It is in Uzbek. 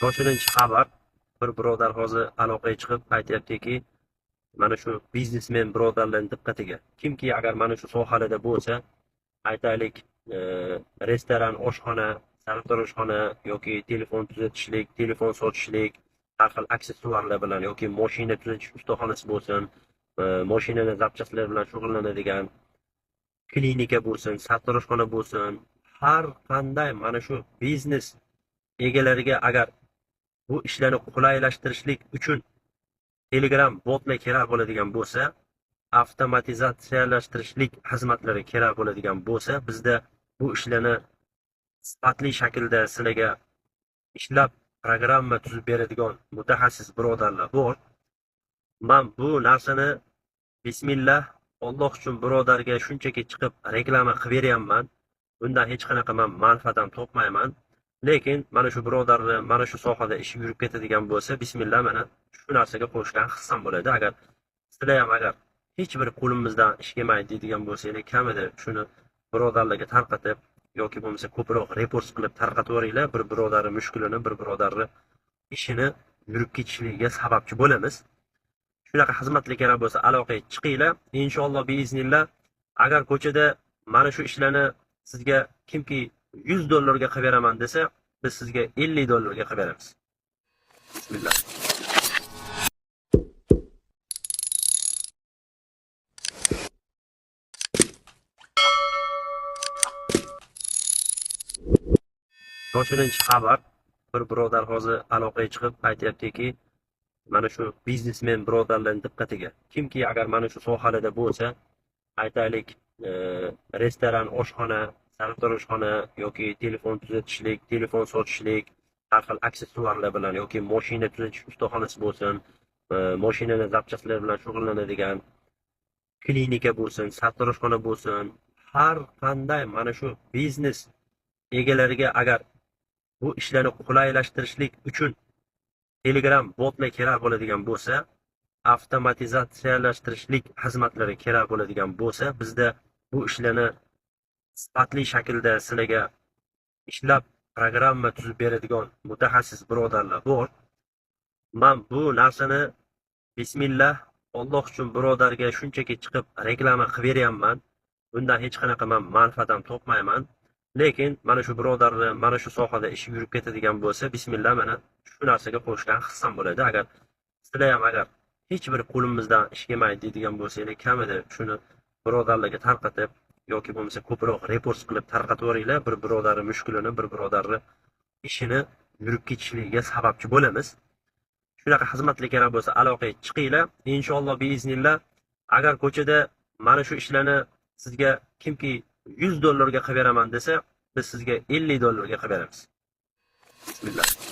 Shoshilinch xabar. Bir birodar hozir aloqaga chiqib aytyaptiki, mana shu biznesmen birodarlarning diqqatiga. Kimki agar mana shu sohalarda bo'lsa, aytaylik, restoran, oshxona, sartaroshxona yoki telefon tuzatishlik, telefon sotishlik, har xil aksessuarlar bilan yoki mashina tuzatish ustaxonasi bo'lsin, mashinani zapchastlar bilan shug'ullanadigan klinika bo'lsin, sartaroshxona bo'lsin, har qanday mana shu biznes egalariga agar bu ishlarni qulaylashtirishlik uchun Telegram botlar kerak bo'ladigan bo'lsa, avtomatizatsiyalashtirishlik xizmatlari kerak bo'ladigan bo'lsa, bizda bu ishlarni sifatli shaklda sizlarga ishlab programma tuzib beradigan mutaxassis birodarlar bor. Men bu narsani bismillah Alloh uchun birodarga shunchaki chiqib reklama qilib beryapman. Bundan hech qanaqa men manfaat ham topmayman. Lekin mana shu birodarni mana shu sohada ishi yurib ketadigan bo'lsa, bismillah mana shu narsaga qo'shgan hissam bo'ladi. Agar sizlar ham agar hech bir qo'limizdan ish kelmaydi deydigan bo'lsanglar, kamida shuni birodarlarga tarqatib yoki bo'lmasa ko'proq repost qilib tarqatib yuboringlar, bir birodarning mushkulini, bir birodarning ishini yurib ketishligiga sababchi bo'lamiz. Shunaqa xizmatlar kerak bo'lsa aloqaga chiqinglar. Inshaalloh biiznillah agar ko'chada mana shu ishlarni sizga kimki $100 ga qilib beraman desa, biz sizga $50 ga qilib beramiz. Bismillah. Shoshilinch xabar. Bir birodar hozir aloqaga chiqib aytyaptiki, mana shu biznesmen birodarlarning diqqatiga. Kimki agar mana shu sohalarda bo'lsa, aytaylik, restoran, oshxona, sartaroshxona yoki telefon tuzatishlik, telefon sotishlik, har xil aksessuarlar bilan yoki mashina tuzatish ustaxonasi bo'lsin, mashinani zapchastlar bilan shug'ullanadigan klinika bo'lsin, sartaroshxona bo'lsin, har qanday mana shu biznes egalariga agar bu ishlarni qulaylashtirishlik uchun Telegram botlar kerak bo'ladigan bo'lsa, avtomatizatsiyalashtirishlik xizmatlari kerak bo'ladigan bo'lsa, bizda bu ishlarni sifatli shaklda sizlarga ishlab programma tuzib beradigan mutaxassis birodarlar bor. Men bu narsani bismillah Alloh uchun birodarga shunchaki chiqib reklama qilib beryapman. Bundan hech qanaqa men manfaat ham topmayman. Lekin mana shu birodarni mana shu sohada ishi yurib ketadigan bo'lsa, bismillah mana shu narsaga qo'shgan hissam bo'ladi. Agar sizlar ham agar hech bir qo'limizdan ish kelmaydi deydigan bo'lsanglar, kamida shuni birodarlarga tarqatib yoki bo'lmasa ko'proq repost qilib tarqatib yuboringlar, bir birodarning mushkulini, bir birodarning ishini yurib ketishligiga sababchi bo'lamiz. Shunaqa xizmatlar kerak bo'lsa aloqaga chiqinglar. Inshaalloh biiznillah agar ko'chada mana shu ishlarni sizga kimki $100 ga qilib beraman desa, biz sizga $50 ga qilib beramiz. Bismillah.